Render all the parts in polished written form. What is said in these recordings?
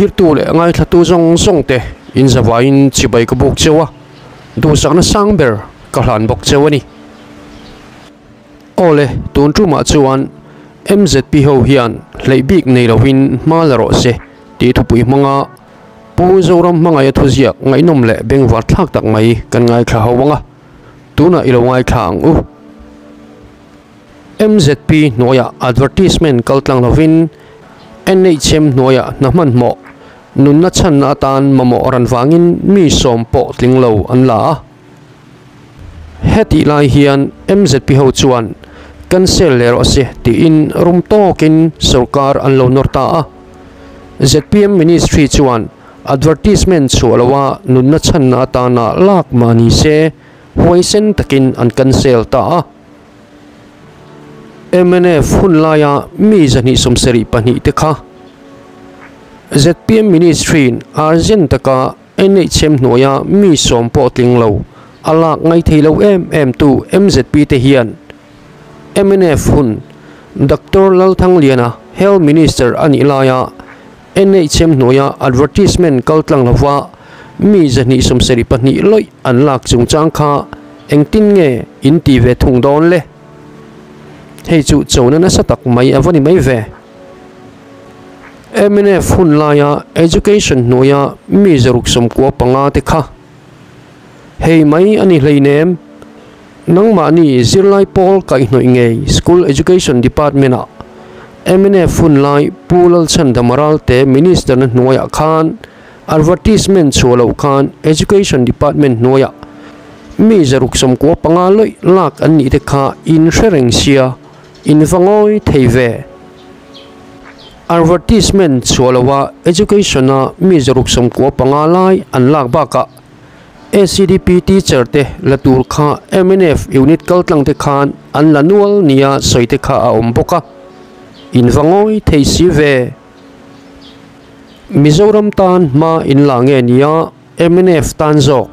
Thlirtu leh ngaithlatu zawng zawng te in zavaiin chibai ka buk cheu a, duhsakna sang ber ka hlan bawk cheu a ni. Aw le, tun tumah chuan MZP ho hian hleih bik nei lovin hma la rawh se tih thupui hmanga Pu Zoram hmangaih a thuziak ngaihnawm leh bengvar thlak tak mai kan ngaithla ho ang a, tunah i lo ngaithla ang u. MZP hnuaiah advertisement kal tlang lovin NHM hnuaiah hna hmanhmawh, nunna chhanna atan mamawh ran vangin mi sawm pawh tling lo an la a. Hetih lai hian MZP ho chuan cancel leh rawh se tiin rum tawkin sorkar an lo nawr ta a. Zpm Ministry chuan advertisement chhuah loha nunna chhanna atana lak mah ni se huaisen takin an cancel ta a. Mnf hun laia mi 272 te kha zpm Ministry-in urgent taka NHM hnuaia mi sawm pawh tling lo a lak ngai thei lo em em tu mzp te hian mnf hun Doctor Lalthangliana Health Minister a nih laia NHM hnuaia advertisement kal tlang lova mi 272 lawih an lak chungchang kha engtin nge in ti ve thung dawn le? Hei chu chona nasa tak mai a va ni mai ve. Mnf hun laia Education hnuaia mi 195 te kha hei mai a ni hleinem. Nangmahni zirlai pawl kaihhnawih ngei School Education Department-ah mnf hun lai Pu Lalchhandama Ralte Minister-na hnuaiah khan advertisement chhuah loh khan Education Department hnuaiah mi 195 lawih lak an nih te kha in hre reng sia, in va ngawi thei ve. Advertisement chhuah loha Education-a mi 195 lai an lak bakah ACDP teacher te la tur kha mnf unit kaltlang te khan an la nual nia sawi te kha a awm bawk a, in va ngawi thei si ve. Mizoram tan hma in la nge nia mnf tan zawk.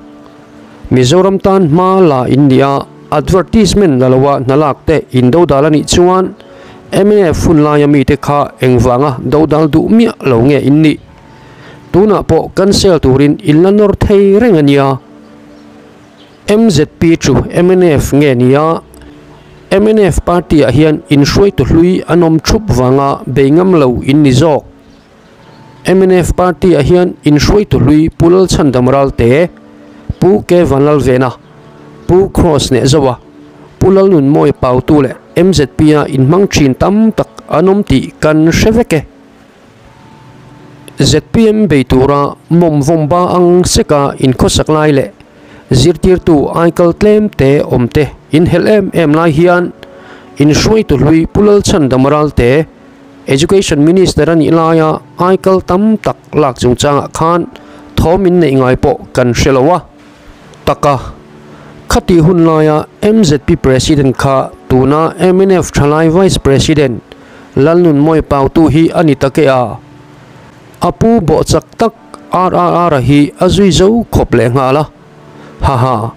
Mizoram tan hma la in nia advertisement la loa hna lak te in dodal a nih chuan mnf hun laia mite kha engvanga dodal duh miah lo nge in nih. Tunah pawh cancel turin in la nawr thei reng a nia. MZP chu mnf nge nia? Mnf party ah hian inhruaitu hlui an awm thup vanga bei ngam lo in ni zawk. Mnf party ah hian inhruaitu hlui Pu Lalchhandam Ralte, Pu K Vanlalvena, Pu Cross Nehzoa, Pu Lalnunmawia Pautu leh MZP a inhmang thin tam tak an awm tih kan hre vek e. Zpm bei tura mawm vawm ba ang seka inkhawsak lai leh zirtirtu aikal tlem te awm te inhelh em em lai hian inhruaitu hlui Pu Lalchhandam Ralte Education Minister a nih laia aikal tam tak lak chungchangah khan thawm in neih ngai pawh kan hre lo a. Taka, khatih hun laia mzp President kha tuna mnf thalai Vice President Lalnunmawi Pautu hi a ni ta ke a, a pu bawh chak tak RRR-a hi a zui zo khawp leh nghal a. Haha,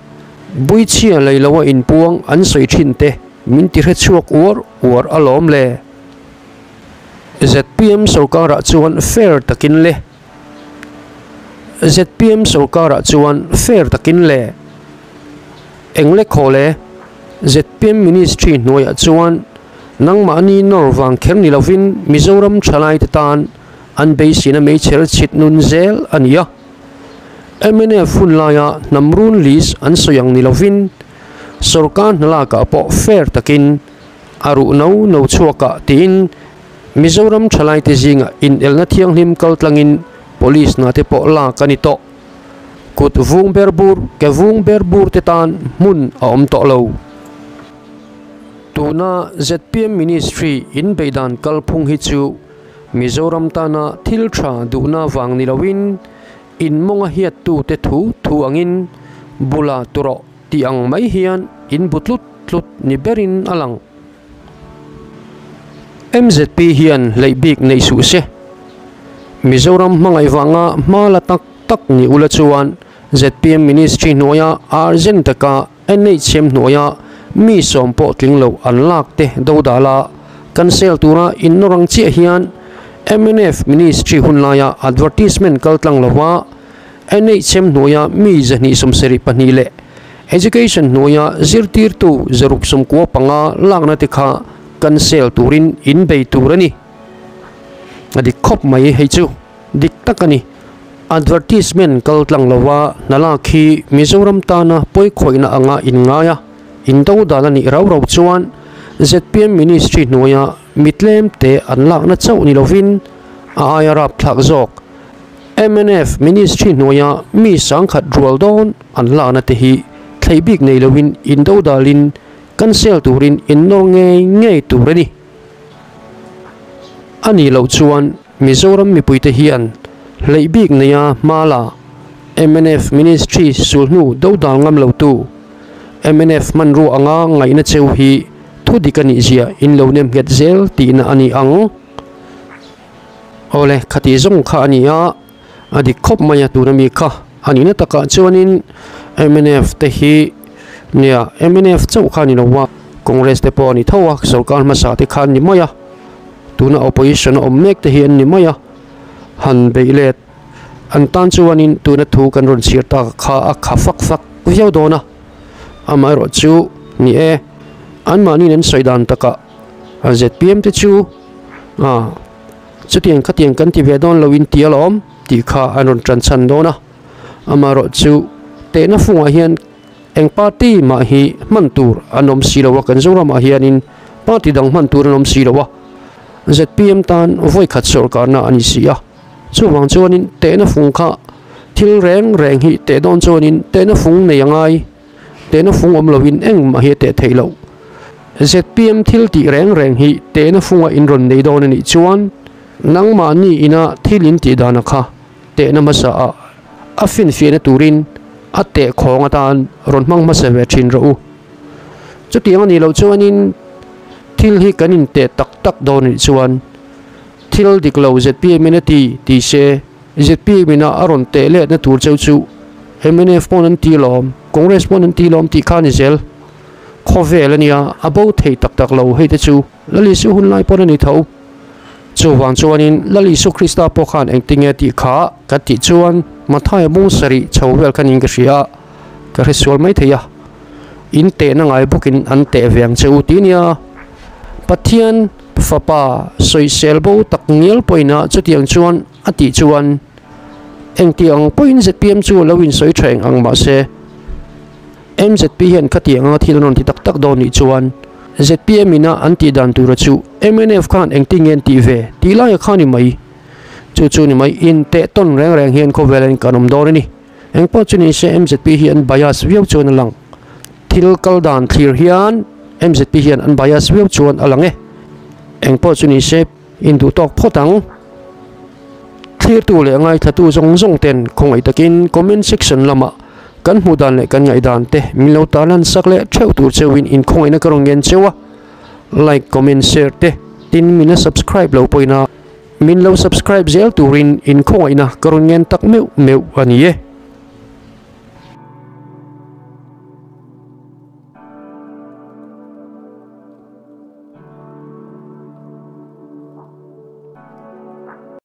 Buichhia lei loa inpuang an sawi thin te min ti hre chhuak uar uar alawm le. Zpm sorkarah chuan fair takin le. Zpm sorkarah chuan fair takin le. Engle khaw le? Zpm ministry hnuaiah chuan nangmahni nawr vang kher ni lovin Mizoram thalaite tan an beiseina meichher chhit nun zel a ni a. Mnf hun laia hnam run list an sawi ang ni lovin sorkar hna lakah pawh fair takin a ruh no no chhuakah tiin Mizoram thalaite zingah inelna thianghlim kaltlangin police hna te pawh lak a ni tawh. Kut vung ber bur, ke vung ber bur te tan hmun a awm tawh lo. Tuna zpm Ministry in beihdan kalphung hi chu Mizoram tana thil tha duhna vang ni loin in mawnga hiattu te thu thu angin bula turawh tih ang mai hian in bu tlut tlut ni berin a lang. Mzp hian hleih bik neih suh se. Mizoram hmangaih vanga hma la tak tak ni ula chuan zpm Ministry hnuaia urgent taka NHM hnuaia mi sawm pawh tling lo an lak te dodala cancel tura innawr ang chiah hian. Mnf Ministry hun laia advertisement kal tlang lova NHM hnuaia mi 272 leh Education hnuaia zirtirtu 695 lakna te kha cancel turin in bei tur a ni. A dik khawp mai hei chu dik tak a ni. Advertisement kal tlang lova hna lak hi Mizoram tana pawikhawihna anga inngai a, indo dan a nih rau rau chuan zpm Ministry hnuaia mi tlem te an lakna chauh ni lovin a aia rapthlak zawk. Mnf Ministry hnuaia mi sangkhat rual dawn an lakna te hi thlei bik nei loin indo dalin cancel turin innawr ngei ngei tur a ni. A nih loh chuan Mizoram mipuite hian hleih bik neia hma la mnf Ministry sulhnu do dal ngam lotu mnf hmanrua anga ngaihna cheu hi thudik a nih zia in lo nem nghet zel tihna a ni ang. Awle, khati zawng kha a ni a, a dik khawp mai a tuna mi kha a nihna takah chuanin mnf te hi nia mnf chauh kha a ni lo a, Congress te pawh a ni tho a, sorkar hmasa te kha an ni mai a, tuna opposition a awm mek te hi an ni mai a, han beih let an tan chuanin tuna thu kan rawn chhiar tak kha a kha fak fak viau dawn a, amaherawh chu ni e, anmahniin an sawi dan takah zpm te chu. A, chutiang khatiang kan ti ve dawn lo in ti alawm tih kha an rawn tan chhan dawn a. Amaherawh chu tehna fungah hian eng party mah hi hman tur an awm si lo a, kan Zoramah hianin party dang hman tur an awm si lo a. Zpm tan vawi khat sawrkarna a ni si a. Chuvang chuanin tehna fung kha thil reng reng hi teh dawn chuanin tehna fung nei a ngai. Tehna fung awm loin engmah hi a teh theih loh. Zpm thil tih reng reng hi tehna funga in rawn nei dawn a nih chuan nangmahni ina thil in tih dana kha tehna hmasa ah a finfiahna turin a teh khawng atan rawn hmang hmasa ve thin rawh u. Chutiang a nih loh chuanin thil hi kan in teh tak tak dawn a nih chuan thil dik lo zpm in a ti ti se Zpm ina a rawn teh letna tur cheu chu mnf pawn an ti lawm, Congress pawn an ti lawm tih kha a ni zel. Khawvel a nia, a bo thei tak tak lo hei te chu Lal Isu hun lai pawn a ni tho. Chuvang chuanin Lal Isu Krista pawh khan engtinge tih kha kan tih chuan Mathaia bung sarih chho vel khan in ka hria a, ka hresual mai thei a. In tehna ngai bawkin an teh ve ang che u ti nia. Pathian Fapa sawisel bo tak ngial pawhin chutiang chuan a tih chuan engti ang pawhin zpm chu a lo insawi tha eng ang mahse mzp hian khatiang anga thil an rawn ti tak tak dawn nih chuan zpm ina an tih dan tura chu mnf khan engtin nge an tih ve tih laia kha ni mai chu chu ni mai inteh tawn reng reng hian khawvel in kan awm dawn a ni engpawh chu ni se mzp hi an bias viau chuan a lang thil kal dan thlir hian mzp hian an bias viau chuan a lang e engpawh chu ni se Induh tawk phawt ang. Thlirtu leh ngaithlatu zawng zawng ten khawngaih takin comment section lamah kan hmuh dan leh kan ngaihdan te min lo tarlan sak leh theuh tur cheuhin inkhawngaihna ka rawn ngen cheu a. Like, comment, share te tin min la subscribe lo pawhin a min lo subscribe zel turin inkhawngaihna ka rawn ngen tak meuh meuh a ni e.